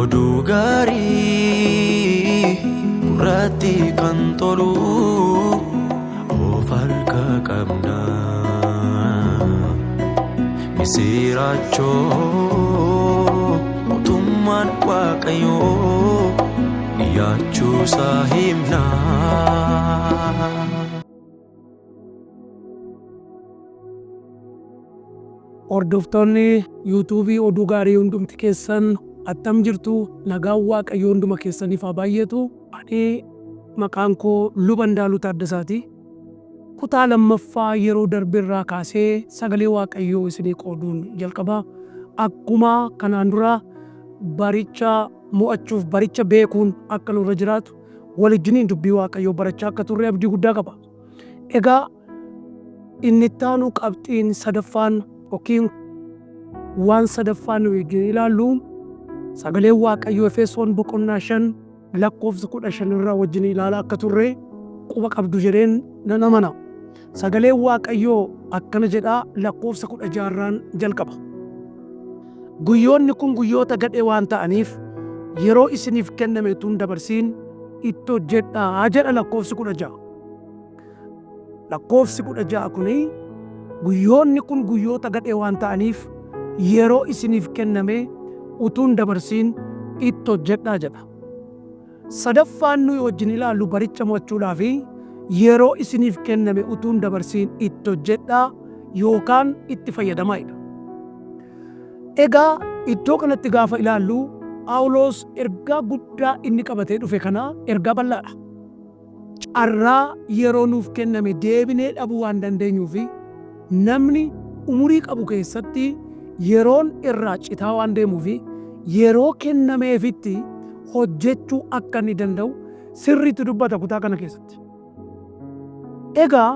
Oduu gaarii gurratti kan tolu of harka qabna. Misiraachoo mootummaan Waaqayyoo dhiyaachuusaa himna. Hordoftoonni yuutuubii Oduu Gaarii hundumti keessan attam jirtu? Nagaan Waaqayyoo hunduma keessaniif haa baay'atu. Ani maqaan koo Luba Indaaluu Taaddasaati. Kutaa lammaffaa yeroo darbe irraa kaasee sagalee Waaqayyoo isinii qooduun jalqaba. Akkuma kanaan dura baricha mo'achuuf baricha beekuun akka nurra jiraatu walijjiniin dubbii Waaqayyoo barachaa akka turre abdii guddaa qaba. Egaa Inni itti aanu qabxiin sadaffaan yookiin waan sadaffaan nuyi wajjin ilaallu sagaleen Waaqayyoo Efesoon boqonnaa 5 lakkoofsa 15 irraa wajjin ilaalaa akka turre quba qabdu jedheen nan amana. Sagaleen Waaqayyoo akkana jedha lakkoofsa 16 irraan jalqaba. Guyyoonni kun guyyoota gadhee waan ta'aniif yeroo isiniif kenname utuu hin dabarsiin itti hojjedhaa jedha lakkoofsi 16. Lakkoofsi 16 kun guyyoonni kun guyyoota gadhee waan ta'aniif yeroo isiniif kenname utuu hin dabarsiin itti hojjedhaa jedha. Sadaffaan nuyi wajjin ilaallu baricha mo'achuudhaaf yeroo isiniif kenname utuu hin dabarsiin itti hojjedhaa yookaan itti fayyadamaa jedha. Egaa iddoo kanatti gaafa ilaallu Phaawulos ergaa guddaa inni qabatee dhufe kana ergaa bal'aadha. Carraa yeroo nuuf kenname deebinee dhabuu waan dandeenyuuf namni umurii qabu keessatti yeroon irraa citaa waan deemuuf yeroo kennameefitti hojjechuu akka inni danda'u sirriitti dubbata kutaa kana keessatti. Egaa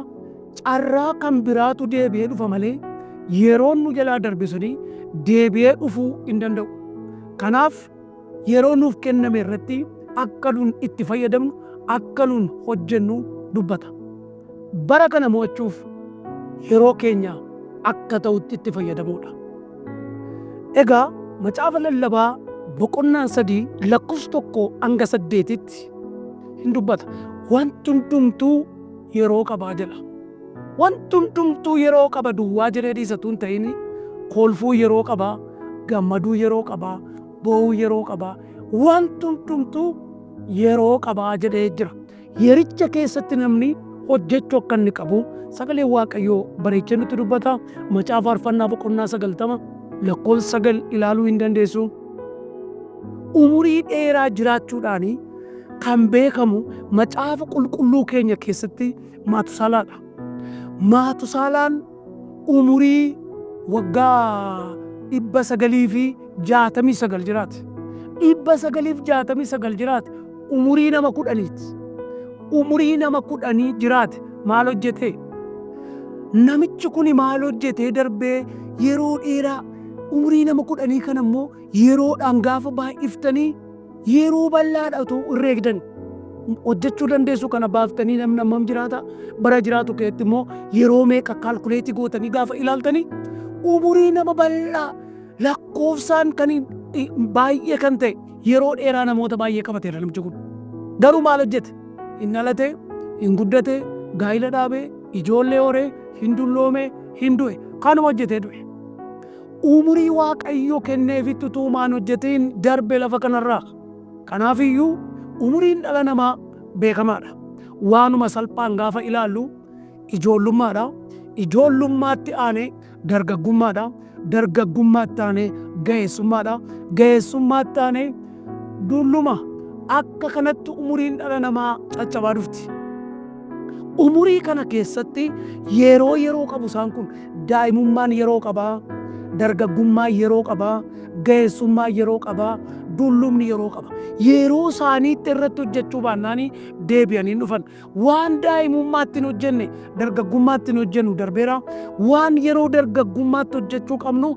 carraa kan biraatu deebi'ee dhufa malee yeroon nu jalaa darbe suni deebi'ee dhufuu hin danda'u. Kanaaf yeroo nuuf kenname irratti akka nun itti fayyadamnu, akka nun hojjennu dubbata. Bara kana mo'achuuf yeroo keenya akka ta'utti itti fayyadamuudha. Egaa Macaafa Lallabaa boqonnaan 3 lakkoofsa 1 hanga 8tti hin dubbata. Wanti hundumtuu yeroo qabaa jedha. Wanti hundumtuu yeroo qaba duwwaa jedhee dhiisa utuu hin ta'in kolfuu yeroo qaba, gammaduu yeroo qaba, boo'uu yeroo qaba, wanti hundumtuu yeroo qaba jedhee jira. Yericha keessatti namni hojjechuu akka inni qabu sagaleen Waaqayyoo bareechee nutti dubbata. Macaafa Faarfannaa boqonnaa 90 lakkoofsa 9 ilaaluu hin dandeessu. Umurii dheeraa jiraachuudhaan kan beekamu macaafa qulqulluu keenya keessatti Maatusaalaadha. Maatusaalaan umurii waggaa 969 jiraate. 969 jiraate umurii nama kudhaniiti. Umurii nama kudhanii jiraate maal hojjete? Namichi kun maal hojjetee darbee yeroo dheeraa umurii nama kudhanii kana immoo yeroodhaan gaafa baay'iftanii Yeroo bal'aadha utuu herreegdan hojjechuu dandeessu kana baaftanii namni hammam jiraata bara jiraatu keessatti immoo yeroo meeqa kaalkuleetii gootanii gaafa ilaaltanii umurii nama bal'aa lakkoofsaan kan baay'ee kan ta'e yeroo dheeraa namoota baay'ee qabateera namichi kun. Garuu maal hojjete? Hin dhalate, hin guddate, gaa'ila dhaabe, ijoollee hore, hin dulloome, hin du'e. Kanuma hojjetee du'e. Umurii Waaqayyo kenneefitti utuu homaa hin hojjetiin darbe lafa kanarraa. Kanaaf iyyuu umuriin dhala namaa beekamaadha. Waanuma salphaan gaafa ilaallu ijoollummaadha. Ijoollummaatti aanee dargaggummaadha. Dargaggummaatti aanee ga'eessummaadha. Ga'eessummaatti aanee dulluma. Akka kanatti umuriin dhala namaa caccabaa dhufti. Umurii kana keessatti yeroo yeroo qabu isaan kun daa'imummaan yeroo qaba, dargaggummaan yeroo qaba, ga'eessummaan yeroo qaba, dullumni yeroo qaba. Yeroo isaaniitti irratti hojjechuu baannaan deebi'anii hin dhufan. Waan daa'imummaatti hin hojjenne dargaggummaatti hin hojjennu darbeera. Waan yeroo dargaggummaatti hojjechuu qabnu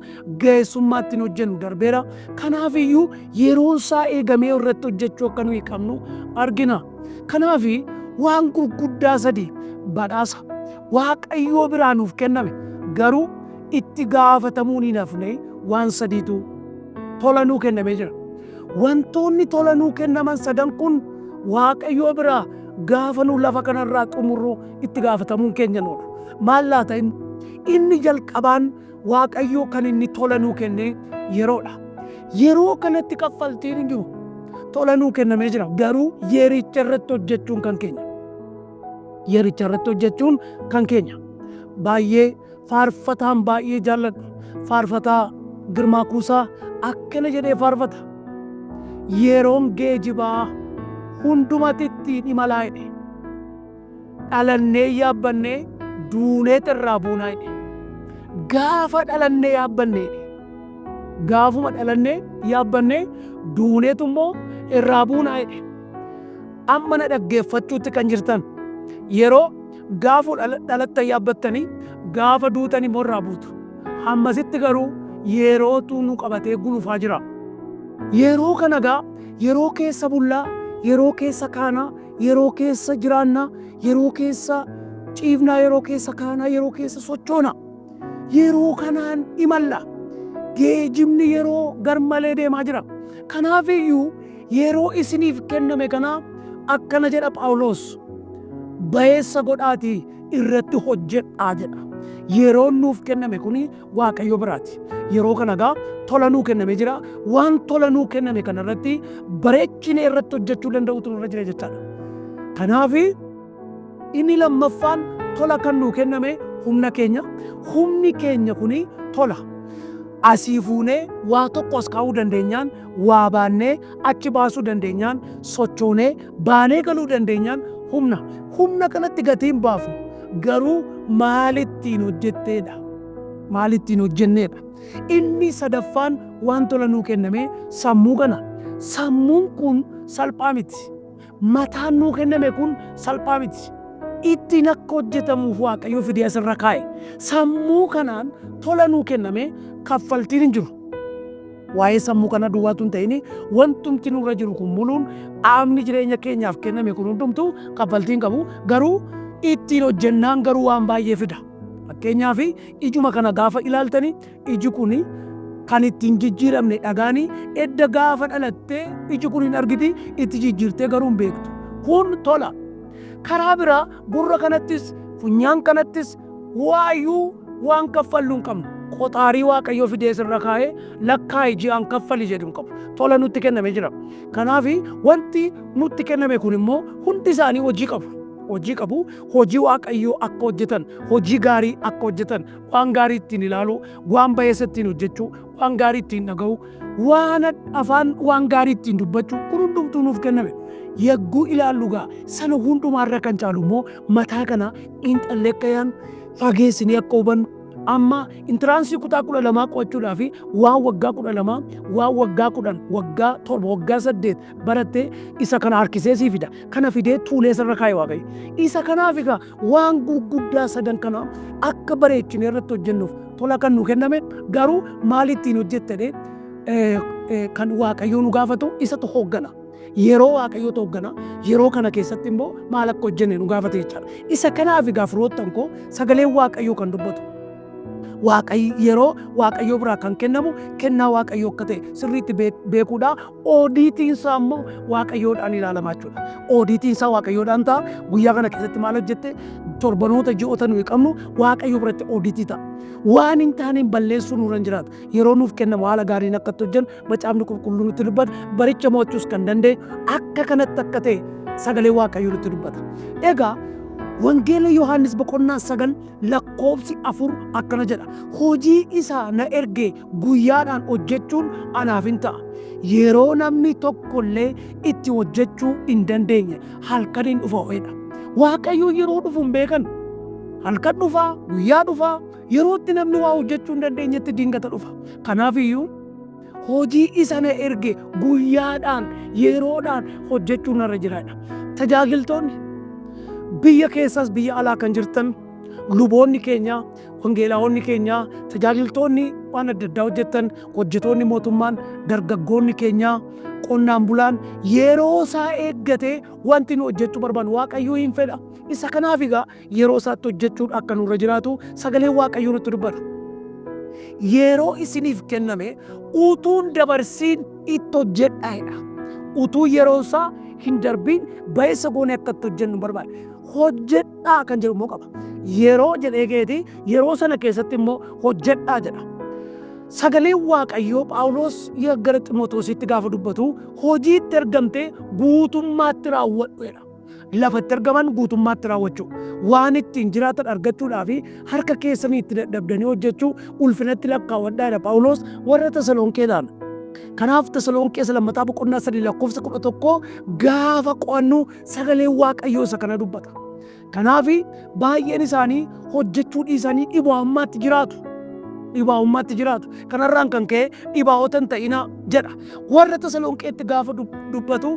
ga'eessummaatti hin hojjennu darbeera. Kanaaf iyyuu yeroon isaa eegamee irratti hojjechuu akka nuyi qabnu argina. Kanaaf waan gurguddaa sadii badhaasa Waaqayyoo biraa nuuf kenname garuu itti gaafatamuun hin hafne waan sadiitu tola nuu kennamee jira. Wantoonni tola nuu kennaman sadan kun Waaqayyoo biraa gaafa nu lafa kanarraa xumurru itti gaafatamuun keenya nuudha. Maal laata inni? Inni jalqabaan Waaqayyoo kan inni tola nuu kenne yeroodha. Yeroo kanatti kaffaltiin hin jiru. Tola nuu kennamee jira. Garuu yericha irratti hojjechuun kan keenya. Yericha irratti hojjechuun kan keenya. Baay'ee faarfataan baay'ee jaalladhu. Faarfataa Girmaa Kuusaa akkana jedhee faarfata. Yeroon geejibaa hundumatti ittiin imalaa jedhe. Dhalannee yaabbannee duuneet irraa buunaa jedhe. Gaafa dhalannee yaabbannee jedhe. Gaafuma dhalannee yaabbannee duuneetu immoo irraa buunaa jedhe. Amma na dhaggeeffachuutti kan jirtan yeroo gaafa dhalattan yaabbattanii gaafa duutan immoo irraa buutu. Hammasitti garuu yerootu nu qabatee gulufaa jira. Yeroo kana gaa yeroo keessa bullaa, yeroo keessa kaanaa, yeroo keessa jiraannaa, yeroo keessa ciifnaa, yeroo keessa kaanaa, yeroo keessa sochoona. Yeroo kanaan imalla. Geejibni yeroo garmalee deemaa jira. Kanaaf iyyuu yeroo isiniif kenname kana akkana jedha Phaawulos. Bayeessa godhaatii irratti hojjedhaa jedha. Yeroon nuuf kenname kuni Waaqayyo biraati. Yeroo kana gaa tola nuu kenname jira. Waan tola nuu kenname kana irratti bareechinee irratti hojjechuu danda'utu nurra jira jechaadha. Kanaaf inni lammaffaan tola kan nuu kenname humna keenya. Humni keenya kuni tola. Asii fuunee waa tokko as kaa'uu dandeenyaan, waa baannee achi baasuu dandeenyaan, sochoonee baanee galuu dandeenyaan humna. Humna kanatti gatii hin baafnu. Garuu maal ittiin hojjetteedha? Maal ittiin hojjenneedha? Inni sadaffaan waan tola nuu kenname sammuu kana. Sammuun kun salphaa miti. Mataan nuu kenname kun salphaa miti. Ittiin akka hojjetamuuf Waaqayyo fidee asirra kaa'e. Sammuu kanaan tola nuu kenname, kaffaltiin hin jiru. Waa'ee sammuu kana duwwaatu hin ta'in, wantumti nurra jiru kun muluun, qaamni jireenya keenyaaf kenname kun hundumtuu kaffaltii hin qabu. Garuu ittiin hojjennaan garuu waan baay'ee fida. Fakkeenyaaf ijuma kana gaafa ilaaltani, iji kun kan ittiin jijjiiramne dhagaani edda gaafa dhalattee iji kun hin argiti, itti jijjiirtee garuu hin beektu. Kun tola. Karaa biraa gurra kanattis funyaan kanattis waayyuu waan kaffallu hin qabnu. Qoxaarii Waaqayyo fidee sirra kaa'ee lakkaa'i ji'aan kaffali jedhu hin qabu. Tola nutti kenname jira. Kanaaf wanti nutti kenname kun immoo hundi isaanii hojii qabu. Hojii qabu. Hojii Waaqayyoo akka hojjetan, hojii gaarii akka hojjetan, waan gaarii ittiin ilaaluu, waan bayeessa ittiin hojjechuu, waan gaarii ittiin dhaga'uu, waan afaan waan gaarii ittiin dubbachuu, kun hundumtuu nuuf kenname. Yagguu ilaallu gaa sana hundumaarra kan caalu immoo mataa kana xiinxallee akka yaadnu, fageessinee akka hubannu. Amma entrance kutaa 12 qo'achuudhaaf waan waggaa 12, waan waggaa 10, waggaa 7, waggaa 8 barattee isa kana harkisee sii fida. Kana fidee tuulee sirra kaa'e Waaqayyo. Isa kanaaf egaa waan gurguddaa sadan kana akka bareechinee irratti hojjennuuf tola kan nu kenname, garuu maal ittiin hojjette jedhee kan Waaqayyo nu gaafatu isatu hooggana. Yeroo Waaqayyootu hooggana. Yeroo kana keessatti immoo maal akka hojjenne nu gaafate jechaadha. Isa kanaaf egaa firoottan koo, sagaleen Waaqayyoo kan dubbatu, Waaqayyo yeroo Waaqayyoo biraa kan kennamu kennaa Waaqayyoo akka ta'e sirriitti beekuudha. Oodiitiin isaa immoo Waaqayyoodhaan ilaalamaa jechuudha. Oodiitiin isaa Waaqayyoodhaan ta'a. Guyyaa kana keessatti maal hojjette, torbanoota, ji'oota nuyi qabnu Waaqayyo biratti oodiitii ta'a. Waan hin taaneen balleessuu nurra hin jiraatu. Yeroo nuuf kennamu haala gaariin akka itti hojjennu macaafni qulqulluu nutti dubbata. Baricha mo'achuus kan danda'e akka kanatti akka ta'e sagalee Waaqayyoo nutti dubbata. Egaa Wangeela Yohaannis boqonnaa 9 lakkoofsi 4 akkana jedha. Hojii isaa na erge guyyaadhaan hojjechuun anaaf hin ta'a. Yeroo namni tokko illee itti hojjechuu hin dandeenye halkaniin dhufa jedha. Waaqayyo yeroo dhufu hin beekan. Halkan dhufaa, guyyaa dhufaa, yeroo itti namni waa hojjechuu hin dandeenyetti dingata dhufa. Kanaaf iyyuu hojii isa na erge guyyaadhaan, yeroodhaan hojjechuun narra jiraadha. Tajaajiltoonni biyya keessaas biyya alaa kan jirtan, luboonni keenya, wangeelaawonni keenya, tajaajiltoonni waan adda addaa hojjettan, hojjetoonni mootummaan, dargaggoonni keenya, qonnaan bulaan yeroo isaa eeggatee wanti nu hojjechuu barbaannu Waaqayyoo hin fedha. Isa kanaaf egaa yeroo isaatti hojjechuun akka nurra jiraatu sagaleen Waaqayyoo nutti dubbata. Yeroo isiniif kenname utuun dabarsiin itti hojjedhaa jedha. Utuu yeroon isaa hin darbiin ba'eessa goonee akka itti hojjennu barbaada. Hojjedhaa kan jedhu immoo qaba. Yeroo jedhee keeti yeroo sana keessatti immoo hojjedhaa jedha. Sagaleen Waaqayyoo Phaawulos gara Ximootewositti gaafa dubbatu hojiitti ergamte guutummaatti raawwadhu jedha. Lafa itti ergaman guutummaatti raawwachuu. Waan ittiin jiraatan argachuudhaa fi harka keessanii itti dadhabdanii hojjechuu ulfinatti lakkaawwadhaa jedha Phaawulos warra Tasalonqeedhaan. Kanaaf Tasalonqee isa lammataa boqonnaa 3 lakkoofsa 11 gaafa qo'annu sagaleen Waaqayyoo isa kana dubbata. Kanaaf baay'een isaanii hojjechuu dhiisanii dhibaa'ummaatti jiraatu. Dhibaa'ummaatti jiraatu. Kanarraan kan ka'e dhibaa'ota hin ta'inaa jedha. Warra Tasalonqeetti gaafa dubbatu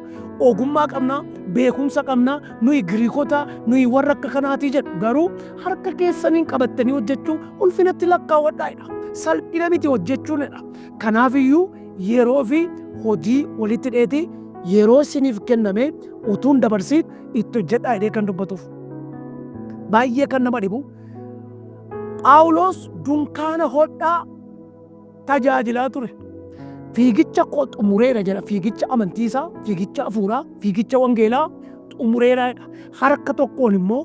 ogummaa qabna, beekumsa qabna, nuyi Giriikota, nuyi warra akka kanaatii jedhu. Garuu harka keessaniin qabattanii hojjechuu ulfinatti lakkaawwadhaa jedha. Salphina miti hojjechuun jedha. Kanaaf iyyuu yeroo fi hojii walitti dheeti yeroo isiniif kenname utuu hin dabarsiin itti hojjedhaa jedhee kan dubbatuuf. Baay'ee kan nama dhibu Phaawulos dunkaana hodhaa tajaajilaa ture. Fiigicha koo xumureera jedha. Fiigicha amantii isaa, fiigicha hafuuraa, fiigicha wangeelaa xumureera jedha. Harka tokkoon immoo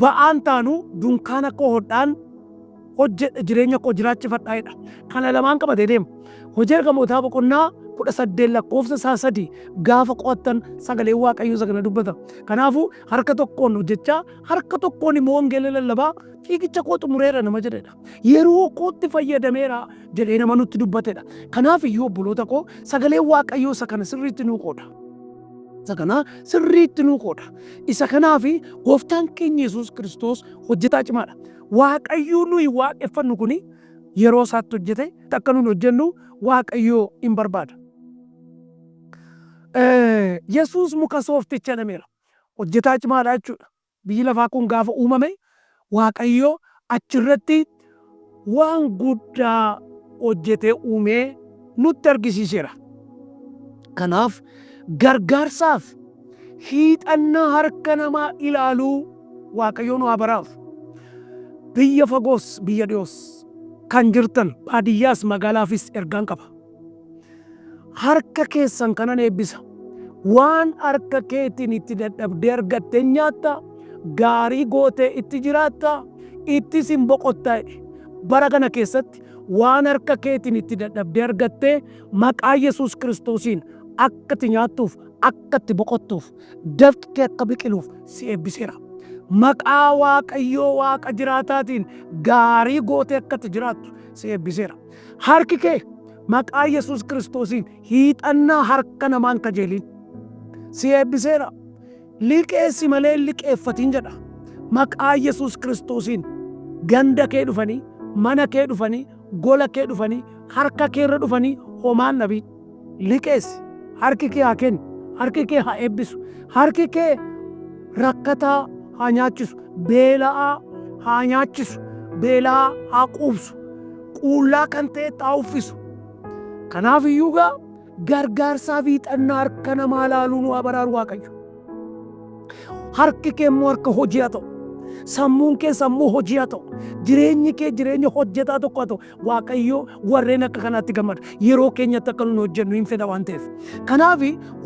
ba'aan taanu dunkaana koo hodhaan hojjedha jireenya koo jiraachifadha jedha. Kana lamaan qabatee deema. Hojii Ergamootaa boqonnaa 18 lakkoofsa isaa 3 gaafa qo'attan sagaleen Waaqayyoo isa kana dubbata. Kanaafuu harka tokkoon hojjechaa harka tokkoon immoo wangeela lallabaa fiigicha koo xumureera nama jedhedha. Yeroo kootti fayyadameera jedhee nama nutti dubbatedha. Kanaaf iyyuu obboloota koo sagaleen Waaqayyoo isa kana sirriitti nuu qooda. Isa kana sirriitti nuu qooda. Isa kanaaf gooftaan keenya Yesuus Kiristoos hojjetaa cimaadha. Waaqayyoo nuyi waaqeffannu kuni yeroo isaatti hojjete akka nuyi hojjennu Waaqayyoo in barbaada. Yesuus muka soofticha jedhameera. Hojjetaa cimaadha jechuudha. Biyyi lafaa kun gaafa uumame Waaqayyo achirratti waan guddaa hojjetee uumee nutti argisiiseera. Kanaaf gargaarsaaf hiixannaa harka namaa ilaaluu Waaqayyo nu haa baraaru. Biyya fagoos biyya dhiyoos kan jirtan baadiyyaas magaalaafis ergaan qaba. Harka keessan kanan eebbisa. Waan harka keetiin itti dadhabdee argatte hin nyaatta, gaarii gootee itti jiraatta, ittis hin boqotta jedhe. Bara kana keessatti waan harka keetiin itti dadhabdee argatte maqaa Yesuus Kiristoosiin akka itti nyaattuuf, akka itti boqottuuf, dafqi kee akka biqiluuf si eebbiseera. Maqaa Waaqayyoo Waaqa jiraataatiin gaarii gootee akka itti jiraattu si eebbiseera. Harki kee maqaa Yesuus Kiristoosiin hiixannaa harka namaan kajeelin. Si eebbiseera. Liqeessi malee hin liqeeffatin jedha. Maqaa Yesuus Kiristoosiin ganda kee dhufanii, mana kee dhufanii, gola kee dhufanii, harka kee irra dhufanii homaan dhabiin. Liqeessi. Harki kee haa kennu. Harki kee haa eebbisu. Harki kee rakkataa haa nyaachisu. Beela'aa haa nyaachisu. Beela'aa haa quubsu. Quullaa kan ta'etti haa uffisu. Kanaaf iyyuu gaa gargaarsaa fi hiixannaa harka namaa laaluu nu haa baraaru Waaqayyo. Harki kee immoo harka hojii haa ta'u. Sammuun kee sammuu hojii haa ta'u. Jireenyi kee jireenya hojjetaa tokko haa ta'u. Waaqayyo warreen akka kanaatti gammada. Yeroo keenyatti akka nun hojjennu hin fedha waan ta'eef. Kanaaf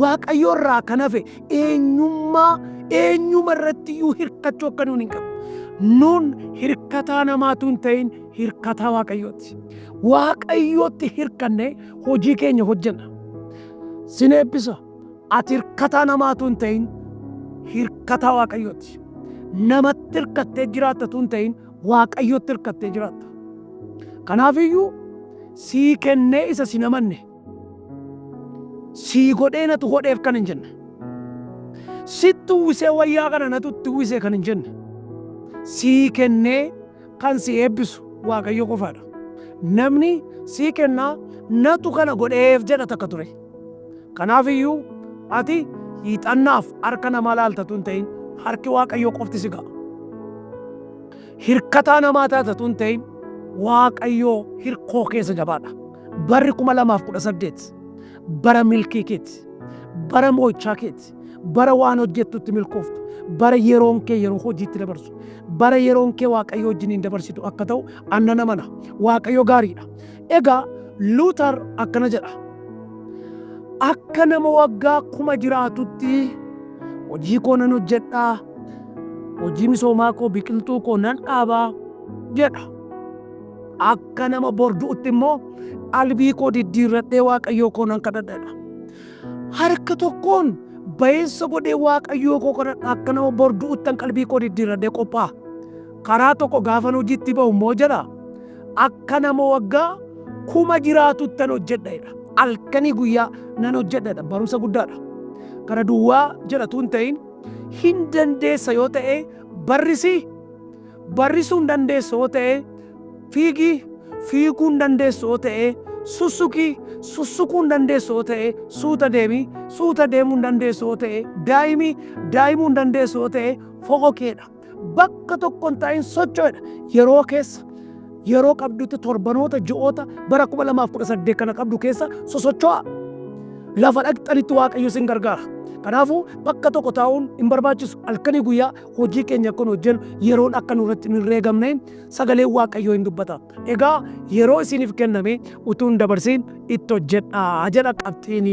Waaqayyo irraa kan hafe eenyummaa eenyuma irratti iyyuu hirkachuu akka nuun hin qabne. Nun hirkataa namaatu hin ta'in hirkataa Waaqayyooti. Waaqayyootti hirkannee hojii keenya hojjenna. Sin eebbisa. Ati hirkataa namaatu hin ta'in hirkataa Waaqayyooti. Namatti hirkattee jiraattatu hin ta'in Waaqayyotti hirkattee jiraatta. Kanaaf iyyuu sii kennee isa sin amanne sii godhee natu godheef kan hin jenne sitti uwwisee wayyaa kana natu itti uwwise kan hin jenne sii kennee kan si eebbisu Waaqayyo qofaadha. Namni sii kennaa natu kana godheef jedha takka ture. Kanaaf iyyuu ati hiixannaaf harka namaa laaltatu hin ta'in harki Waaqayyoo qofti si ga'a. Hirkataa namaa taatatu hin ta'in Waaqayyoo hirkoo keessa jabaadha. Barri 2018 bara milkii keeti. Bara mo'ichaa keeti. Bara waan hojjettutti milkooftu. Bara yeroon kee yeroo hojiitti dabarsu. Bara yeroon kee Waaqayyo wajjiniin dabarsitu akka ta'u annan amana. Waaqayyo gaariidha. Egaa Luutar akkana jedha. Akka nama waggaa 1000 jiraatutti hojii koo nan hojjedha, hojii misoomaa koo biqiltuu koo nan dhaaba jedha. Akka nama bor du'utti immoo qalbii koo diddiirradhee Waaqayyoo koo nan kadhadha jedha. Harka tokkoon bayeessa godhee Waaqayyoo koo kadhadha akka nama bor du'uttan qalbii koo diddiirradhee qophaa'a. Karaa tokko gaafan hojiitti ba'u immoo jedha akka nama waggaa 1000 jiraatuttan hojjedha jedha. Halkanii guyyaa nan hojjedha jedha. Barumsa guddaadha. Kana duwwaa jedha utuu hin ta'in hin dandeessa yoo ta'e barrisi, barrisuu hin dandeessu yoo ta'e fiigi, fiiguu hin dandeessu yoo ta'e sussuki, sussukuu hin dandeessu yoo ta'e suuta deemi, suuta deemuu hin dandeessu yoo ta'e daa'imi, daa'imuu hin dandeessu yoo ta'e foqoqeedha. Bakka tokko hin taa'in socho'edha. Yeroo keessa yeroo qabdutti torbanoota ji'oota bara 2018 kana qabdu keessa sosocho'a. Lafa dhaqxanitti Waaqayyo isin gargaara. Kanaafuu bakka tokko taa'uun hin barbaachisu. Halkanii guyyaa hojii keenya akka nu hojjennu yeroon akka nurratti hin herreegamne sagaleen Waaqayyoo hin dubbata. Egaa yeroo isiniif kenname utuu hin dabarsiin itti hojjedhaa jedha qabxiin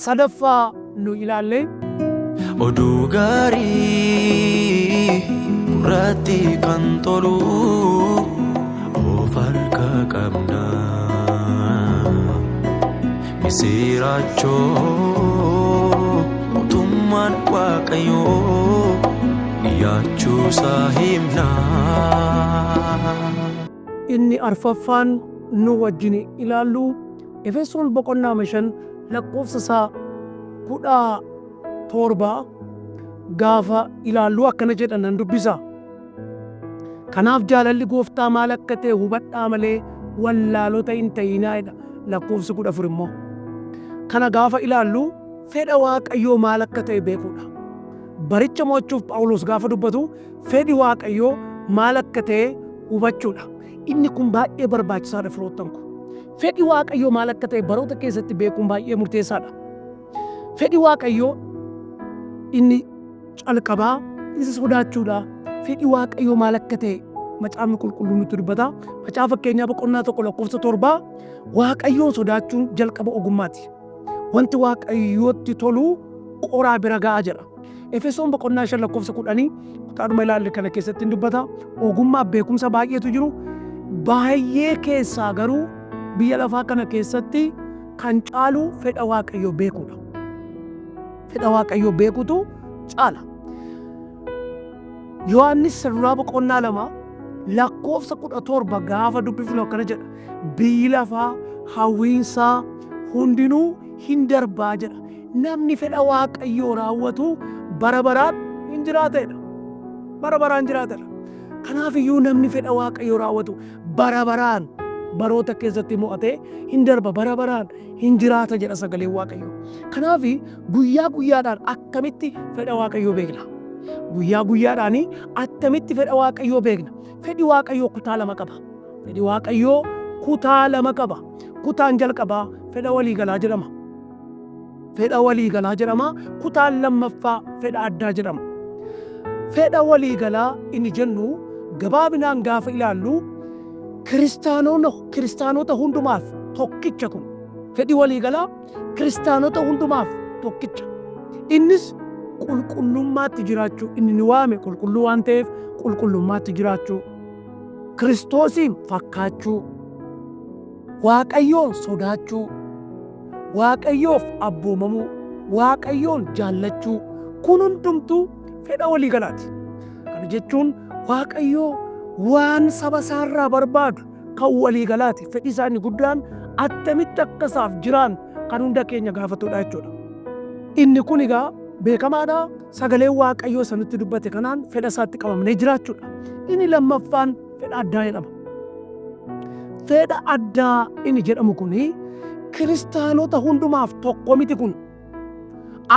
sadaffaa nu ilaalle. Oduu gaarii gurratti kan tolu of harka qabna. Misiraachoo mootummaan Waaqayyoo dhiyaachuusaa himna. Inni arfaffaan nu wajjin ilaallu Efesoon boqonnaa 5 lakkoofsa isaa 17 gaafa ilaallu akkana jedha nan dubbisa. Kanaaf jaalalli gooftaa maal akka ta'e hubadhaa malee wallaalota hin ta'inaa jedha lakkoofsi 14 immoo. Kana gaafa ilaallu fedha Waaqayyoo maal akka ta'e beekuudha. Baricha mo'achuuf Phaawulos gaafa dubbatu fedhi Waaqayyoo maal akka ta'e hubachuudha. Inni kun baay'ee barbaachisaadha firoottan ko. Fedhi Waaqayyoo maal akka ta'e baroota keessatti beekuun baay'ee murteessaadha. Fedhi Waaqayyoo inni calqabaa isa sodaachuudha. Fedhi Waaqayyoo maal akka ta'e Macaafni Qulqulluun nutti dubbata. Macaafa Fakkeenyaa boqonnaa 1 lakkoofsa 7 Waaqayyoon sodaachuun jalqaba ogummaati. Wanti Waaqayyootti tolu qoraa bira ga'a jedha. Efesoon boqonnaa 5 lakkoofsa 10 kutaadhuma ilaalle kana keessatti hin dubbata. Ogummaa fi beekumsa baay'eetu jiru. Baay'ee keessaa garuu biyya lafaa kana keessatti kan caalu fedha Waaqayyoo beekuudha. Fedha Waaqayyoo beekuutu caala. Yohaannis isa duraa boqonnaa 2 lakkoofsa 17 gaafa dubbifnu akkana jedha. Biyyi lafaa hawwiinsaa hundinuu hin darbaa jedha. Namni fedha Waaqayyoo raawwatu bara baraan hin jiraata jedha. Bara baraan jiraata jedha. Kanaaf iyyuu namni fedha Waaqayyoo raawwatu bara baraan baroota keessatti mo'atee hin darba, bara baraan hin jiraata jedha sagaleen Waaqayyoo. Kanaaf guyyaa guyyaadhaan akkamitti fedha Waaqayyoo beekna? Guyyaa guyyaadhaan attamitti fedha Waaqayyoo beekna? Fedhi Waaqayyoo kutaa lama qaba. Fedhi Waaqayyoo kutaa lama qaba. Kutaan jalqabaa fedha waliigalaa jedhama. Fedha waliigalaa jedhama. Kutaan lammaffaa fedha addaa jedhama. Fedha waliigalaa inni jennu gabaabinaan gaafa ilaallu kiristaanota hundumaaf tokkicha kun. Fedhi waliigalaa kiristaanota hundumaaf tokkicha. Innis qulqullummaatti jiraachuu, inni nu waame qulqulluu waan ta'eef qulqullummaatti jiraachuu, Kiristoosiin fakkaachuu, Waaqayyoon sodaachuu, Waaqayyoof abboomamuu, Waaqayyoon jaallachuu, kun hundumtuu fedha waliigalaati. Kana jechuun Waaqayyoo waan saba isaarraa barbaadu kan waliigalaati. Fedhi isaa inni guddaan attamitti akka isaaf jiraan kan hunda keenya gaafatudha jechuudha. Inni kun egaa beekamaadha. Sagaleen Waaqayyoo isa nutti dubbate kanaan fedha isaatti qabamnee jiraachuudha. Inni lammaffaan fedha addaa jedhama. Fedha addaa inni jedhamu kun kiristaanota hundumaaf tokko miti kun.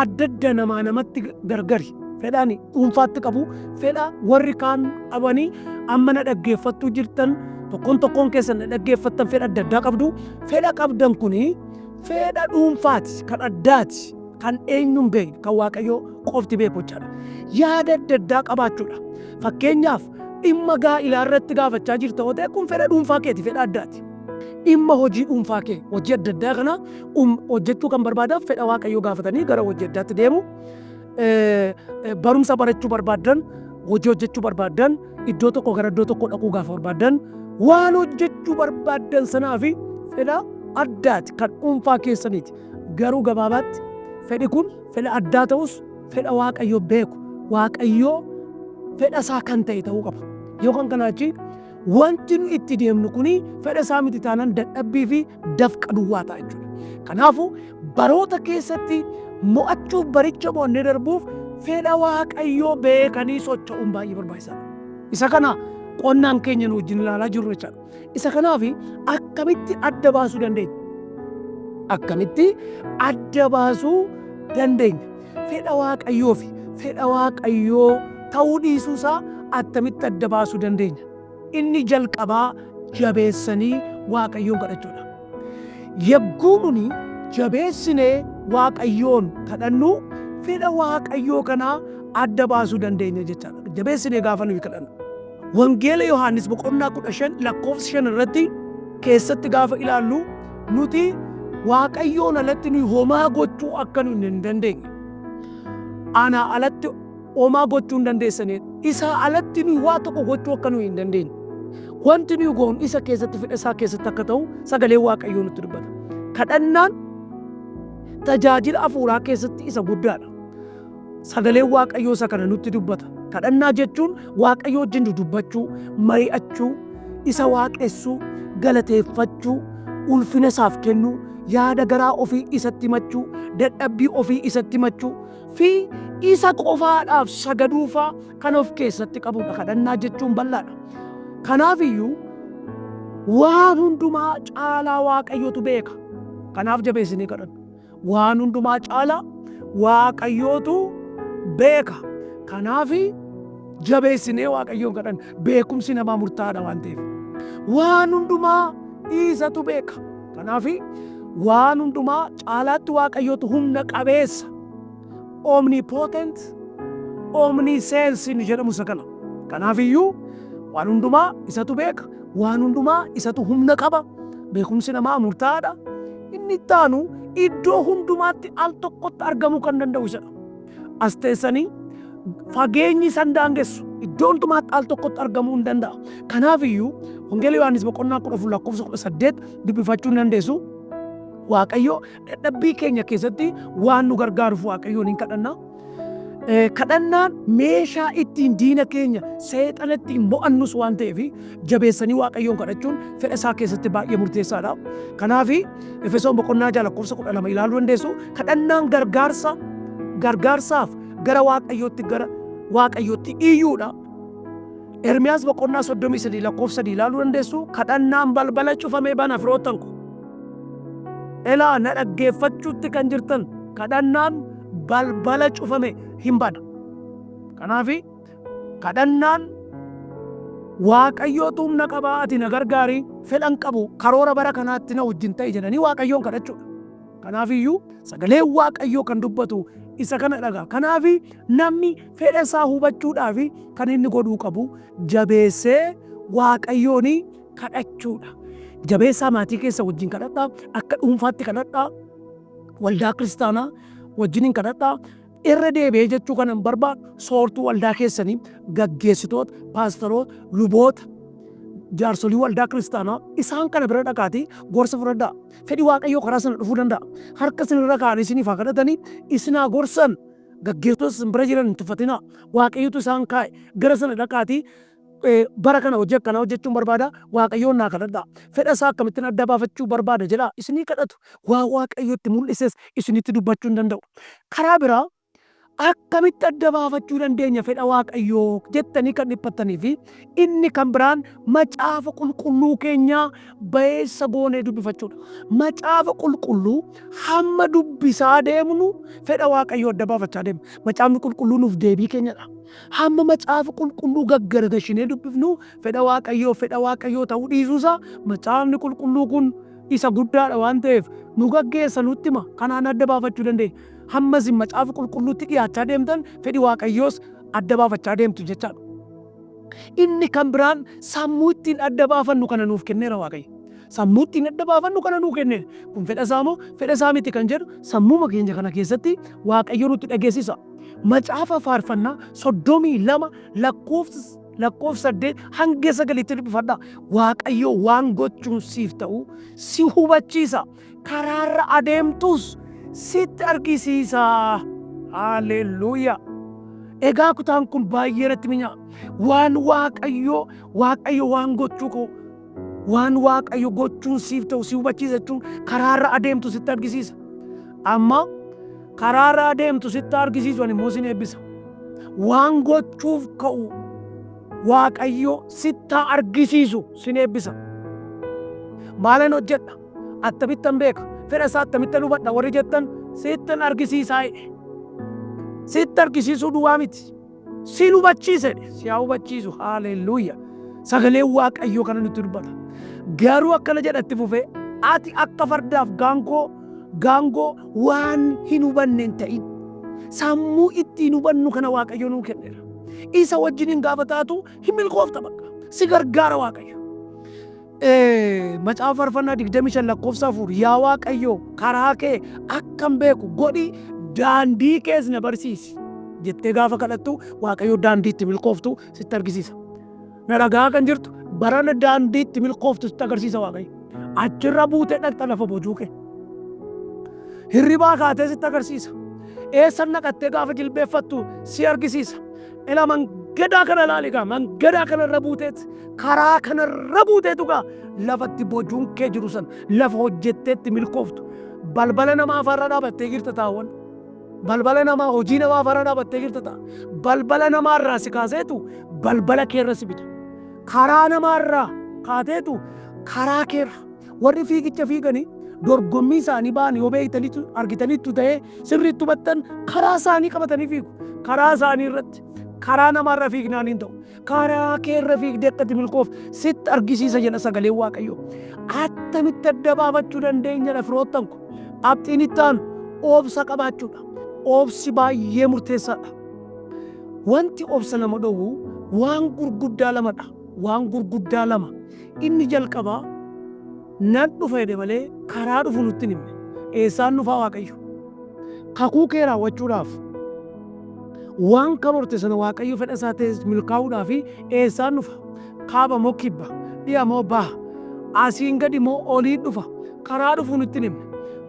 Adda adda namaa namatti gargari. Fedha ani dhuunfaatti qabu, fedha warri kaan qabanii amma na dhaggeeffattuu jirtan tokkoon tokkoon keessan na dhaggeeffattan fedha adda addaa qabdu. Fedha qabdan kuni fedha dhuunfaati, kan addaati, kan eenyuun beekne, kan Waaqayyoo qofti beeku jechaadha. Yaada adda addaa qabaachuudha. Fakkeenyaaf Dhimma gaa'ilaa irratti gaafachaa jirta yoo ta'e kun fedha dhuunfaa keeti, fedha addaati. Dhimma hojii dhuunfaa kee, hojii adda addaa kana hojjechuu kan barbaadan fedha Waaqayyoo gaafatanii gara hojii addaatti deemu. Barumsa barachuu barbaaddan, hojii hojjechuu barbaaddan, iddoo tokko gara iddoo tokko dhaquu gaafa barbaaddan, waan hojjechuu barbaaddan sanaa fi fedha addaati kan dhuunfaa keessaniiti. Garuu gabaabaatti fedhi kun fedha addaa ta'us fedha Waaqayyoo beeku, Waaqayyoo fedha isaa kan ta'e ta'uu qaba. Yoo kan kanaa achi wanti nu itti deemnu kuni fedha isaa miti taanaan dadhabbii fi dafqa duwwaa ta'a jechuudha. Kanaafuu baroota keessatti mo'achuuf, baricha mo'annee darbuuf fedha Waaqayyoo beekanii socho'uun baay'ee barbaachisaadha. Isa kana qonnaan keenya nu wajjin ilaalaa jirru jechaadha. Isa kanaaf akkamitti adda baasuu dandeenya? Akkamitti adda baasuu dandeenya? Fedha Waaqayyoo fi fedha Waaqayyoo ta'uu dhiisuu isaa attamitti adda baasuu dandeenya? Inni jalqabaa jabeessanii Waaqayyoon kadhachuudha. Yagguu nuni jabeessinee Waaqayyoon kadhannu fedha Waaqayyoo kanaa adda baasuu dandeenya jechaadha. Jabeessinee gaafa nuyi kadhannu. Wangeela Yohaannis boqonnaa 15 lakkoofsa 5 irratti keessatti gaafa ilaallu nuti Waaqayyoon alatti nuyi homaa gochuu akka nuyi hin dandeenye. Anaa alatti homaa gochuu hin dandeessanii. Isaa alatti nuyi waa tokko gochuu akka nuyi hin dandeenye. Wanti nuyi goonu isa keessatti, fedha isaa keessatti akka ta'u sagaleen Waaqayyoo nutti dubbata. Kadhannaan tajaajila hafuuraa keessatti isa guddaadha. Sagaleen Waaqayyoo isa kana nutti dubbata. Kadhannaa jechuun Waaqayyoo wajjin dudubbachuu, mari'achuu, isa waaqessuu, galateeffachuu, ulfina isaaf kennuu, yaada garaa ofii isatti himachuu, dadhabbii ofii isatti himachuu fi isa qofaadhaaf sagaduufaa kan of keessatti qabudha. Kadhannaa jechuun bal'aadha. Kanaaf iyyuu waan hundumaa caalaa Waaqayyotu beeka. Kanaaf jabeessinee kadhanna. Waan hundumaa caalaa Waaqayyootu beeka. Kanaaf jabeessinee Waaqayyoon kadhanna. Beekumsi namaa murtaa'aadha waan ta'eef. Waan hundumaa isatu beeka. Kanaaf waan hundumaa caalaatti Waaqayyootu humna qabeessa. Omnipotent, omniscience inni jedhamu isa kana. Kanaaf iyyuu waan hundumaa isatu beeka. Waan hundumaa isatu humna qaba. Beekumsi namaa murtaa'aadha. Inni itti aanu iddoo hundumaatti al tokkotti argamuu kan danda'u isadha. As teessanii fageenyi isan daangessu, iddoo hundumaatti al tokkotti argamuu hin danda'a. Kanaaf iyyuu Wangeela Yohaannis boqonnaa 14 lakkoofsa 18 dubbifachuu hin dandeessu. Waaqayyo dadhabbii keenya keessatti waan nu gargaaruuf Waaqayyoon hin kadhanna. Kadhannaan meeshaa ittiin diina keenya seexana ittiin mo'annus waan ta'eef jabeessanii Waaqayyoon kadhachuun fedha isaa keessatti baay'ee murteessaadha. Kanaaf Efesoon boqonnaa 6 lakkoofsa 12 ilaaluu dandeessu. Kadhannaan gargaarsa gargaarsaaf gara Waaqayyootti gara Waaqayyootti iyyuudha. Ermiyaas boqonnaa 33 lakkoofsa 3 ilaaluu dandeessu. Kadhannaan balbala cufamee bana, firoottan ko. Elaa, na dhaggeeffachuutti kan jirtan, kadhannaan balbala cufame hin bana. Kanaaf kadhannaan Waaqayyootu humna qabaa, ati na gargaari, fedhan qabu, karoora bara kanaatti na wajjin ta'i jedhanii Waaqayyoon kadhachuudha. Kanaaf iyyuu sagaleen Waaqayyoo kan dubbatu isa kana dhagaa. Kanaaf namni fedha isaa hubachuudhaaf kan inni godhuu qabu jabeessee Waaqayyoon kadhachuudha. Jabeessaa maatii keessa wajjin kadhadhaa, akka dhuunfaatti kadhadhaa, waldaa kiristaanaa wajjiniin kadhadhaa. Irra deebi'ee jechuu kanan barbaadu soortuu waldaa keessanii, gaggeessitoota, paastaroota, luboota, jaarsolii waldaa kiristaanaa isaan kana bira dhaqaatii gorsa fudhadhaa. Fedhi Waaqayyoo karaa sana dhufuu danda'a. Harka isinirra kaa'anii isiniif haa kadhatanii, isin haa gorsan. Gaggeessitoota isin bira jiran hin tuffatinaa. Waaqayyotu isaan kaa'e. Gara sana dhaqaatii, bara kana hojii akkanaa hojjechuun barbaada, Waaqayyoon naa kadhadhaa. Fedha isaa akkamittiin adda baafachuu barbaada jedhaa, isinii kadhatu. Waa Waaqayyo itti mul'ises isinitti dubbachuu hin danda'u. Karaa biraa akkamitti adda baafachuu dandeenya fedha Waaqayyoo jettanii kan dhiphattanii fi inni kan biraan Macaafa Qulqulluu keenyaa ba'eessa goonee dubbifachuudha. Macaafa Qulqulluu hamma dubbisaa deemnu fedha Waaqayyoo adda baafachaa deemna. Macaafni Qulqulluu nuuf deebii keenyadha. Hamma Macaafa Qulqulluu gaggaragashinee dubbifnu fedha Waaqayyoo, fedha Waaqayyoo ta'uu dhiisuusaa Macaafni Qulqulluu kun isa guddaadha waan ta'eef nu gaggeessa, nutti hima. Kanaan adda baafachuu dandeenya. Hamma isin Macaafa Qulqulluutti dhiyaachaa deemtan fedhi Waaqayyoos adda baafachaa deemtu jechaadha. Inni kan biraan sammuu ittiin adda baafannu kana nuuf kenneera Waaqayyo. Sammuu ittiin adda baafannu kana nuu kenneera. Kun fedha isaa moo fedha isaa miti kan jedhu sammuuma keenya kana keessatti Waaqayyo nutti dhageessisa. Macaafa Faarfannaa 32 lakkoofsa 8 hanga 9tti dubbifadhaa. Waaqayyo waan gochuun siif ta'u si hubachiisa. Karaarra adeemtus sitti argisiisa. Haalelluuyaa. Egaa kutaan kun baay'ee natti minyaa. Waan Waaqayyo Waaqayyo waan gochuu koo waan Waaqayyo gochuun siif ta'u si hubachiisa jechuun karaarra adeemtu sitti argisiisa. Amma karaarra adeemtu sitti argisiisu ani immoo sin eebbisa. Waan gochuuf ka'u Waaqayyo sitti argisiisu sin eebbisa. Maalan hojjedha? Attamittan beeka? Fedha isaa attamittan hubadha? Warri jettan sittan argisiisaa jedhe. Sitti argisiisuu duwwaa miti. Sin hubachiisa jedhe. Si haa hubachiisu. Haalelluuya. Sagaleen Waaqayyoo kana nutti dubbata. Garuu akkana jedha itti fufee, ati akka fardaaf gaangoo waan hin hubanne hin ta'in. Sammuu ittiin hubannu kana Waaqayyo nuu kenneera. Isa wajjiniin gaafa taatu hin milkoofta bakka. Si gargaara Waaqayyo. Macaafa Faarfannaa 25 lakkoofsa 4 Yaa Waaqayyo karaa kee akkan beeku godhi, daandii kees na barsiisi jettee gaafa kadhattu Waaqayyo daandii itti milkooftu sitti argisiisa. Na dhaga'aa kan jirtu barana daandii itti milkooftu sitti agarsiisa Waaqayyo. Achirra buutee dhaqxa lafa bojuu kee. Hirribaa kaatee sitti agarsiisa. Eessa naqattee gaafa jilbeeffattu si argisiisa. Ila mangadaa kana ilaali egaa mangadaa kanarra buuteet karaa kanarra buuteetu gaa lafatti bojuun kee jiru san lafa hojjetteetti milkooftu balbala namaa afaarra dhaabattee jirta taawwan. Balbala namaa hojii namaa afaarra dhaabattee jirta ta'a. Balbala namaarraa si kaaseetu balbala keerra si fida. Karaa namaarraa kaateetu karaa keerra. Warri fiigicha fiiganii dorgommii isaanii ba'an yoo beektanitu argitaniittu ta'ee sirriitti hubattan karaa isaanii qabatanii fiigu. Karaa isaanii irratti karaa namaarra fiignaan hin ta'u. Karaa keerra fiigdee akka itti milkooftu sitti argisiisa jedha sagaleen Waaqayyoo. Attamitti adda baafachuu dandeenya firoottan ko? Qabxiin itti aanu obsa qabaachuudha. Obsi baay'ee murteessaadha. Wanti obsa nama dhowwu waan gurguddaa lamadha. Waan gurguddaa lama. Inni jalqabaa nan dhufa jedhe malee karaa dhufu nutti hin himne. Eessaan dhufaa Waaqayyo? Kakuu kee raawwachuudhaaf waan karoorte sana Waaqayyo fedha isaa ta'e milkaa'uudhaaf eessaan dhufa? Kaaba moo kibba? Dhi'a moo baha? Asiin gadi moo oliin dhufa? Karaa dhufu nutti hin himne.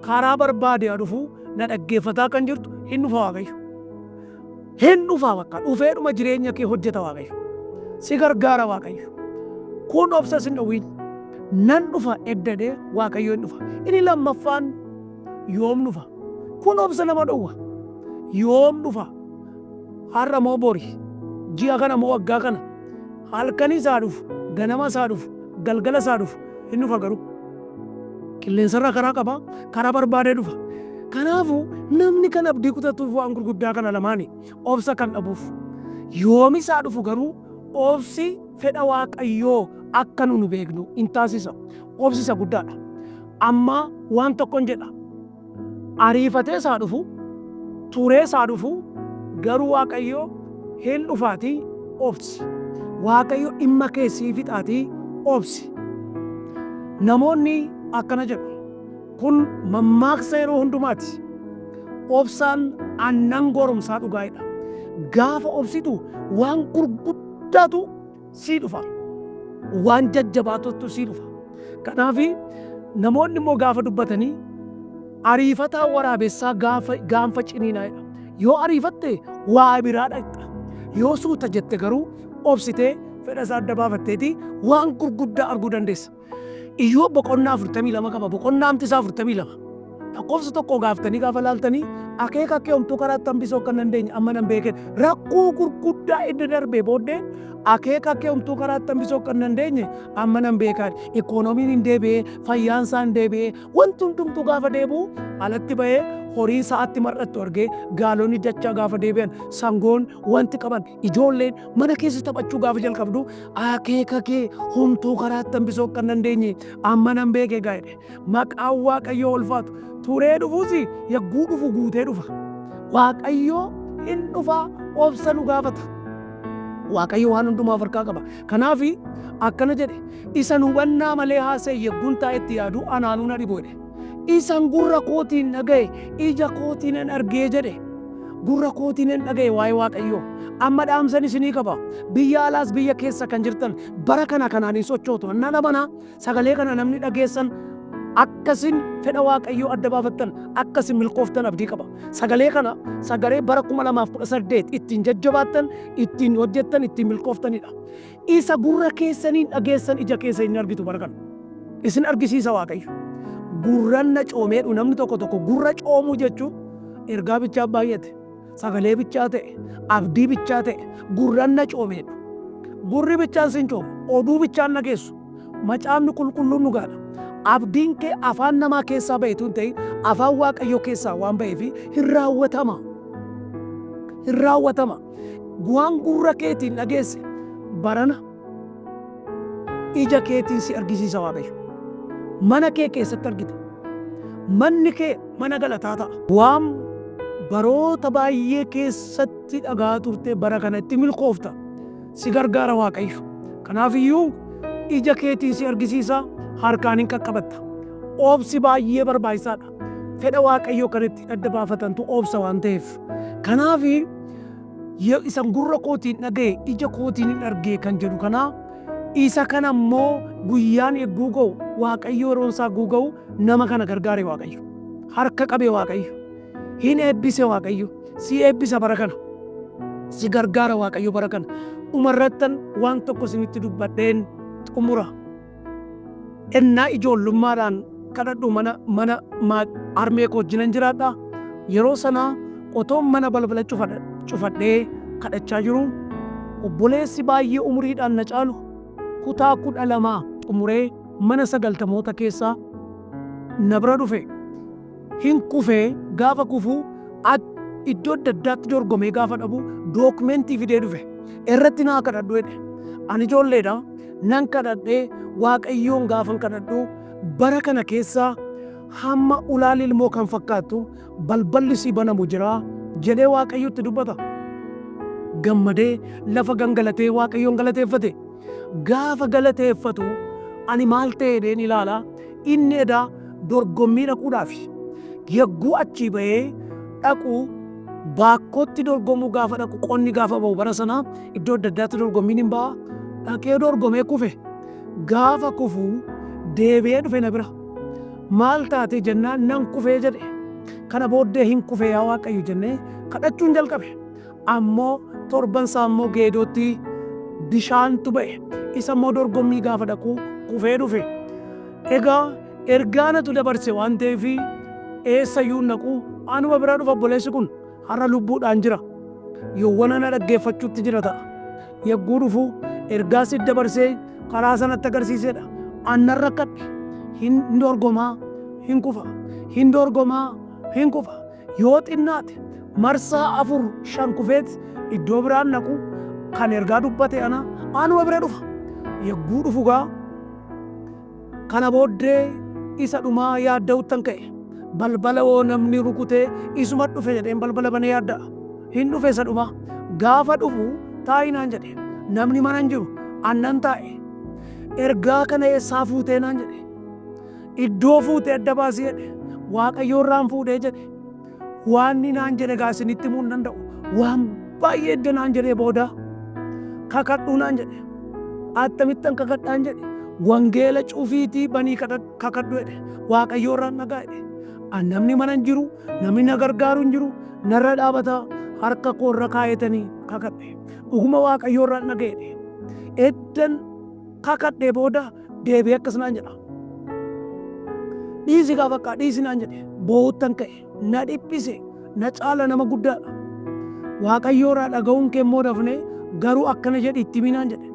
Karaa barbaade haa dhufu, na dhaggeeffataa kan jirtu hin dhufa Waaqayyo. Hin dhufa bakka dhufeedhuma jireenya kee hojjeta Waaqayyo. Si gargaara Waaqayyo. Kun obsa sin dhowwiin. Nan dhufa eddadee Waaqayyo hin dhufa. Inni lammaffaan yoom dhufa? Kun obsa nama dhowwa. Yoom dhufa? Har'a moo bori? Ji'a kana moo waggaa kana? Halkan isaa dhufu, ganama isaa dhufu, galgala isaa dhufu hin dhufa garuu. Qilleensarraa karaa qaba, karaa barbaadee dhufa. Kanaafuu namni kan abdii kutatuuf waan gurguddaa kana lamaani obsa kan dhabuuf. Yoom isaa dhufu garuu obsi fedha Waaqayyoo akka nu nu beeknu in taasisa. Obsi isa guddaadha. Amma waan tokkon jedha. Ariifatee isaa dhufu, turee isaa dhufu, garuu Waaqayyo hin dhufaatii obsi. Waaqayyo dhimma kee sii fixaatii obsi. Namoonni akkana jedhu. Kun mammaaksa yeroo hundumaati. Obsaan aannan goromsaa dhugaa jedha. Gaafa obsitu waan gurguddaatu sii dhufa. Waan jajjabaatutu sii dhufa. Kanaaf namoonni immoo gaafa dubbatanii ariifataa waraabessaa gaafa gaanfa ciniinaa jedha. Yoo ariifatte waa biraa dhaqxa. Yoo suuta jette garuu obsitee fedha isaa adda baafatteeti waan gurguddaa arguu dandeessa. Iyyoob boqonnaa 42 qaba. Boqonnaamti isaa 42. Lakkoofsa tokko gaaftanii gaafa laaltanii akeeka kee homtuu karaatti hambisuu akka hin dandeenye amma nan beekeen rakkoo gurguddaa edda darbee booddee akeeka kee homtuu karaatti hambisuu akka hin dandeenye amma nan beekaan. Ikoonomiin hin deebi'ee, fayyaan isaa hin deebi'ee, wanti hundumtuu gaafa deebi'u alatti ba'ee horii sa'aatti mar'attu argee gaalonni dachaa gaafa deebi'an sangoon wanti qaban ijoolleen mana keessa taphachuu gaafa jalqabdu akeeka kee homtuu karaatti hambisuu akka hin dandeenye amma nan beeke egaa jedhe. Maqaan Waaqayyoo ulfaatu. Turee dhufuus yagguu dhufu guutee dhufa. Waaqayyoo hin dhufa obsa nu gaafata. Waaqayyo waan hundumaa of harkaa qaba. Kanaaf akkana jedhe, isan hubannaa malee haasa'e yegguun taa'etti yaadu anaanuu na dhibu jedhe. Isan gurra kootiin dhaga'e ija kootiin nan argee jedhe. Gurra kootiin nan dhaga'e waa'ee Waaqayyoo. Amma dhaamsan isinii qaba. Biyya alaas biyya keessa kan jirtan bara kana kanaan hin sochootu. Nan amana, sagalee kana namni dhageessan akkasin fedha Waaqayyoo adda baafattan, akkasin milkooftan abdii qaba. Sagalee kana sagalee bara 2018 ittiin jajjabaattan, ittiin hojjettan, ittiin milkooftanidha. Isa gurra keessaniin dhageessan ija keessa hin argitu bara kana. Isin argisiisa Waaqayyo. Gurranna coomeedhu namni tokko tokko gurra coomuu jechuun ergaa bichaa baay'ate, sagalee bichaa ta'e, abdii bichaa ta'e, gurranna coomeedhu. Gurri bichaan sin coomu, oduu bichaan dhageessu. Macaafni qulqulluun dhugaadha. Abdiin kee afaan namaa keessaa ba'e tun ta'in afaan Waaqayyoo keessaa waan ba'eef hin raawwatama. Hin raawwatama. Waan gurra keetiin dhageesse barana ija keetiin si argisiisa Waaqayyo. Mana kee keessatti argita. Manni kee mana galataa ta'a. Waan baroota baay'ee keessatti dhagaa turte bara kanatti milkoofta. Si gargaara Waaqayyo. Kanaaf iyyuu ija keetiin si argisiisa, harkaan hin qaqqabatta. Obsi baay'ee barbaachisaadha. Fedha Waaqayyoo kan ittiin adda baafatantu obsa waan ta'eef. Kanaaf isan gurra kootiin dhaga'e ija kootiin hin argee kan jedhu kana, isa kana immoo guyyaan egguu ga'u, Waaqayyo yeroon isaa egguu ga'u nama kana gargaare Waaqayyo. Harka qabe Waaqayyo. Hin eebbise Waaqayyo. Si eebbisa bara kana. Si gargaara Waaqayyo bara kana. Dhumarrattan waan tokko isinitti dubbadheen xumura. Ennaa ijoollummaadhaan kadhadhu mana harmee koo wajjinan jiraadha. Yeroo sana otoon mana balbala cufadhee kadhachaa jiru, obboleessi baay'ee umuriidhaan na caalu kutaa 12 xumuree mana 90moota keessaa na bira dhufe. Hin kufee, gaafa kufu iddoo adda addaatti dorgomee gaafa dhabu dookumentii fidee dhufe. Irratti naa kadhadhu jedhe. Ani ijoolleedha, nan kadhadhee Waaqayyoon gaafan kadhadhu, bara kana keessa hamma ulaa lilmoo kan fakkaattu balballi sii banamu jira jedhee Waaqayyotti dubbata. Gammadee lafa gangalatee Waaqayyoon galateeffate. Gaafa galateeffatu ani maal ta'e jedheen ilaala, inni edaa dorgommii dhaquudhaafi. Yagguu achii ba'ee dhaqu, baakkootti dorgomuu gaafa dhaqu, qonni gaafa ba'u bara sana iddoo adda addaatti dorgommiin hin ba'a. Dhaqee dorgomee kufe. Gaafa kufu deebi'ee dhufe na bira. Maal taate jennaan, nan kufee jedhe. Kana booddee hin kufe yaa Waaqayyo jennee kadhachuun jalqabe. Ammoo torban isaa immoo Geedootti bishaantu ba'e. Isa immoo dorgommii gaafa dhaqu kufee dhufe. Egaa ergaa natu dabarse waan ta'eef eessayyuu hin dhaqu, anuma bira dhufa obboleessi kun har'a lubbuudhaan jira. Yowwana na dhaggeeffachuutti jira ta'a. Yagguu dhufu ergaa sit dabarsee karaa sanatti agarsiisedha. Annan rakkadhe, hin dorgomaa hin kufa, hin dorgomaa hin kufa. Yoo xinnaate marsaa 4 5 kufeet iddoo biraan dhaqu, kan ergaa dubbate ana, anuma bira dhufa. Yagguu dhufu gaa kana booddee isa dhumaa yaadda'uttan ka'e. Balbala hoo namni rukutee isuma dhufe jedheen balbala banee yaadda'a. Hin dhufe isa dhumaa. Gaafa dhufu taa'i naan jedhe. Namni mana hin jiru. Annan taa'e. Ergaa kana eessaa fuutee naan jedhe. Iddoo fuutee adda baasii jedhe. Waaqayyo irraan fuudhee jedhe. Waan inni naan jedhe gaa isinitti himuu hin danda'u. Waan baay'ee edda naan jedhee booda kakadhuu naan jedhe. Attamittan kakadhaan jedhe. Wangeela cufiitii banii kakadhu jedhe. Waaqayyo irraan dhagaa jedhe. An namni mana hin jiru, namni na gargaaru hin jiru, narra dhaabata, harka koo irra kaayetanii kakadhe. Dhuguma Waaqayyo irraan dhaga'e jedhe. Eddan kakadhee booda deebi'ee akkas naan jedha. Dhiisi gaa bakka dhiisi naan jedhe. Boo'uttan ka'e. Na dhiphise. Na caala nama guddaadha. Waaqayyo irraa dhaga'uun kee immoo dafne, garuu akkana jedhi itti himi naan jedhe.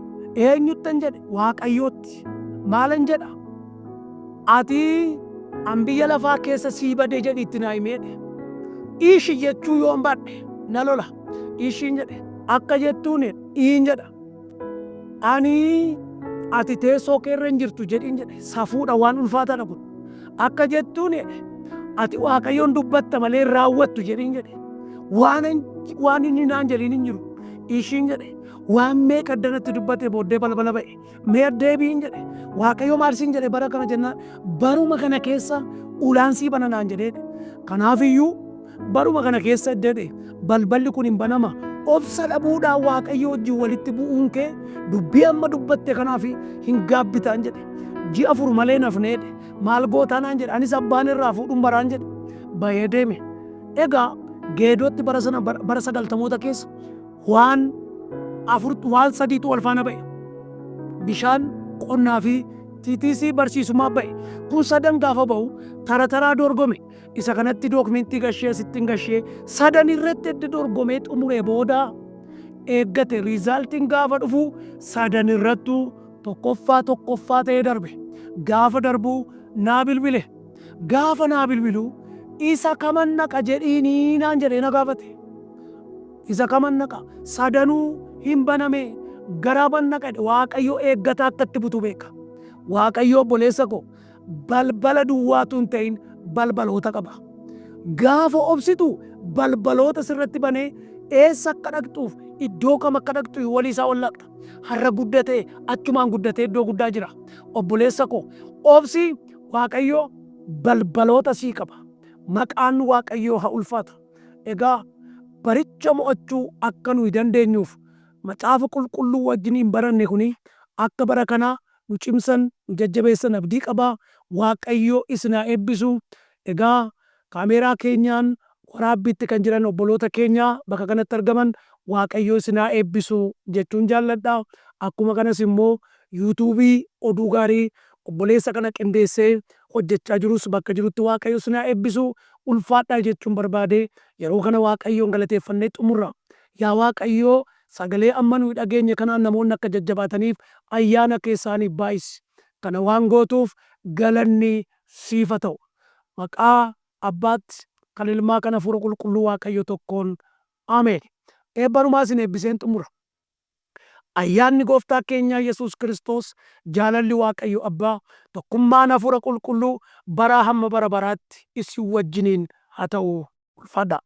Eenyuttan jedhe? Waaqayyootti. Maalan jedha? Ati an biyya lafaa keessa sii bade jedhi itti naa himi jedhe. Ishi jechuu yoon baadhe na lola. Ishiin jedhe. Akka jettuun iin jedha. Ani ati teessoo kee irra hin jirtu jedhiin jedhe. Safuudha, waan ulfaataadha kun. Akka jettuun jedhe, ati Waaqayyoon dubbatta malee hin raawwattu jedhiin jedhe. Waan inni naan jedhiin hin jiru. Ishiin jedhe. Waan meeqa adda natti dubbate booddee balbala ba'e. Mee deebiin jedhe. Waaqayyo maal siin jedhe bara kana jennaan baruma kana keessa ulaan sii bana naan jedhee. Kanaafiyyuu baruma kana keessa jedhe balballi kun hin banama. Obsa dhabuudhaan Waaqayyo wajjin walitti bu'uun kee dubbii amma dubbatte kanaaf hin gaabbitaan jedhe. Ji'a 4 malee nafnee jedhe. Maal gootaa naan jedhe. Anis abbaan irraa fuudhuun baraan jedhe. Bahee deeme. Egaa Geedootti bara sana bara sagaltamoota keessa waan afur waan sadiitu wal faana ba'e. Bishaan, qonnaa fi TTC barsiisummaa ba'e. Kun sadan gaafa ba'u tara taraa dorgome. Isa kanatti dookumentii gashee asittiin gashee sadan irratti edda dorgomee xumuree booda eeggate riizaaltiin gaafa dhufu sadan irrattuu tokkoffaa tokkoffaa ta'ee darbe. Gaafa darbu naa bilbile. Gaafa naa bilbilu isa kaman naqa jedhiinii naan jedhee na gaafate. Isa kaman naqa sadanuu hin baname garaa ban naqa jedhe. Waaqayyo eeggataa akka itti butu beeka. Waaqayyo obboleessa koo balbala duwwaatu hin ta'in balbaloota qaba. Gaafa obsitu balbaloota sirratti banee eessa akka dhaqxuuf iddoo kam akka dhaqxu walii isaa wallaalta. Har'a guddatee achumaan guddatee iddoo guddaa jira. Obboleessa koo obsi, Waaqayyo balbaloota sii qaba. Maqaan Waaqayyoo haa ulfaatu. Egaa baricha mo'achuu akka nuyi dandeenyuuf Macaafa Qulqulluu wajjiniin baranne kuni akka bara kanaa nu cimsan, nu jajjabeessan abdii qaba. Waaqayyo isin haa eebbisu. Egaa kaameeraa keenyaan waraabbiitti kan jiran obboloota keenya bakka kanatti argaman Waaqayyo isin haa eebbisu jechuun jaalladha. Akkuma kanas immoo Yuutuubii Oduu Gaarii obboleessa kana qindeessee hojjechaa jirus bakka jirutti Waaqayyo isin haa eebbisu. Ulfaadhaa jechuun barbaade. Yeroo kana Waaqayyoon galateeffannee xumurra. Yaa Waaqayyo, sagalee amma nuyi dhageenye kanaan namoonni akka jajjabaataniif ayyaana kee isaaniif baay'isi. Kana waan gootuuf galanni siif haa ta'u. Maqaa Abbaatti, kan Ilmaa kan Hafuura Qulqulluu Waaqayyo tokkoon. Ameen. Eebbanumaa isin eebbiseen xumura. Ayyaanni Gooftaa keenyaa Yesuus Kiristoos, jaalalli Waaqayyo Abbaa, tokkummaan Hafuura Qulqulluu baraa hamma bara baraatti isin wajjiniin haa ta'u. Ulfaadhaa.